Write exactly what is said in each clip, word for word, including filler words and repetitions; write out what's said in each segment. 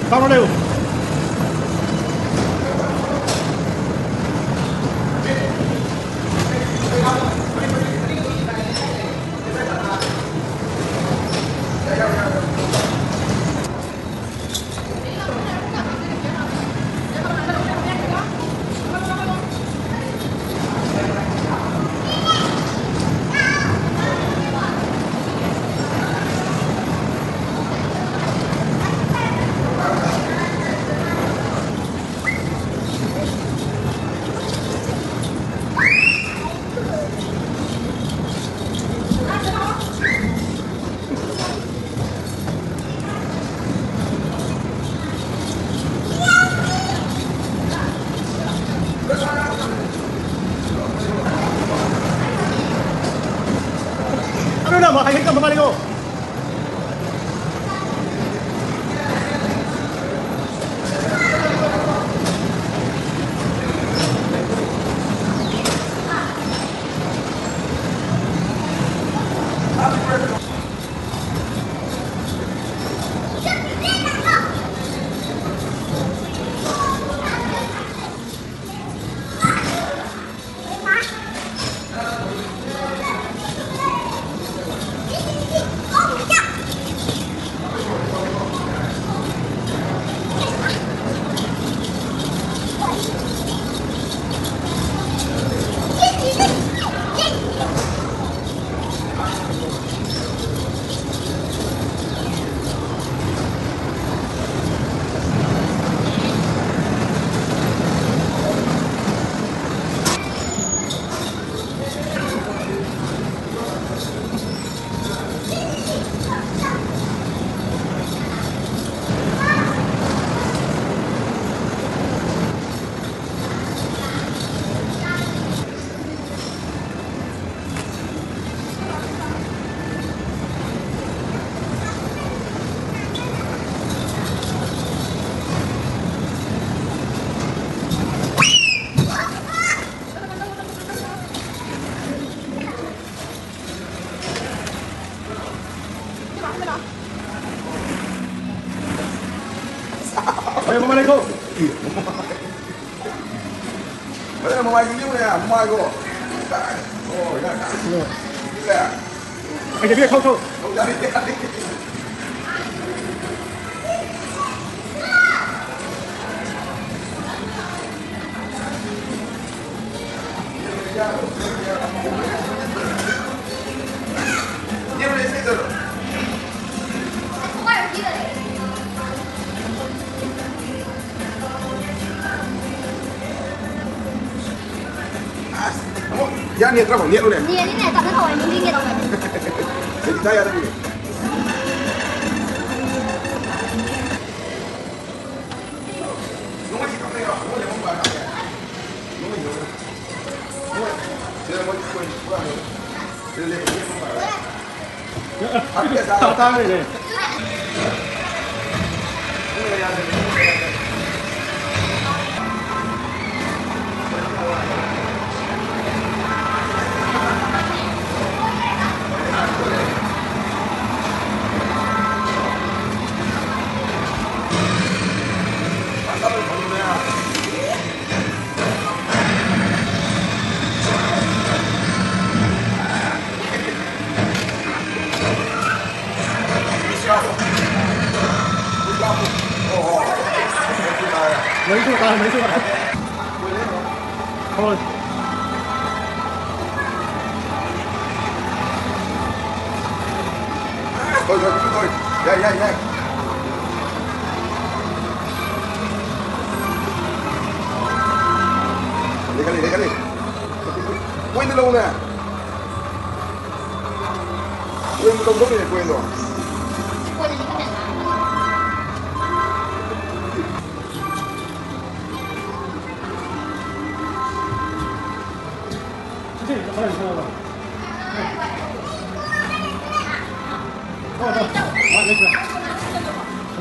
ꯇꯥꯕ꯭ꯔꯣ? ꯂꯩꯌꯨ꯫ ꯍꯣꯏ, ꯃꯃꯥ ꯂꯩꯈꯣ꯫ ꯐꯖꯅ ꯃꯃꯥꯏꯗꯨ ꯌꯦꯡꯉꯨꯅꯦ, ꯃꯃꯥꯏꯗꯣ꯫ ꯑꯣ, ꯌꯥꯔꯦ, ꯌꯥꯔꯦ꯫ ꯌꯥꯔꯦ꯫ ꯑꯩ ꯆꯠꯄꯤꯒꯦ, ꯊꯧ, ꯊꯧ꯫ ꯊꯧ, ꯌꯥꯔꯦ, ꯌꯥꯔꯦ꯫ ꯑꯁ, ꯑꯃꯨꯛ ꯌꯥ ꯅꯦꯠꯇ꯭ꯔꯕꯣ? ꯅꯦꯠꯂꯨꯅꯦ꯫ ꯅꯦꯠꯂꯤꯅꯦ, ꯇꯞꯅ ꯊꯧ, ꯑꯩ ꯅꯨꯡꯗꯤ ꯅꯦꯠꯂꯝꯒꯅꯤ꯫ ꯑꯩꯗꯤ ꯏꯌꯥ ꯌꯥꯗꯕꯤꯅꯦ꯫ ꯇꯥ ꯇꯥꯔꯦꯅꯦ꯫ ꯃꯔꯤ ꯁꯨꯕ ꯇꯥꯔꯦ, ꯃꯔꯤ ꯁꯨꯕ꯫ ꯍꯣꯏ꯫ ꯍꯣꯏ, ꯍꯣꯏ, ꯍꯣꯏ, ꯍꯣꯏ꯫ ꯌꯥꯏ, ꯌꯥꯏ, ꯌꯥꯏ꯫ ꯂꯩꯈꯠꯂꯤ, ꯂꯩꯈꯠꯂꯤ꯫ ꯄꯣꯏꯟꯗ ꯂꯧꯅꯦ꯫ ꯀꯣꯏꯟ ꯇꯧꯗꯧꯔꯤꯅꯦ, ꯀꯣꯏꯟꯗꯣ꯫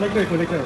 ꯂꯩꯇ꯭ꯔꯦ, ꯂꯩꯇ꯭ꯔꯦ꯫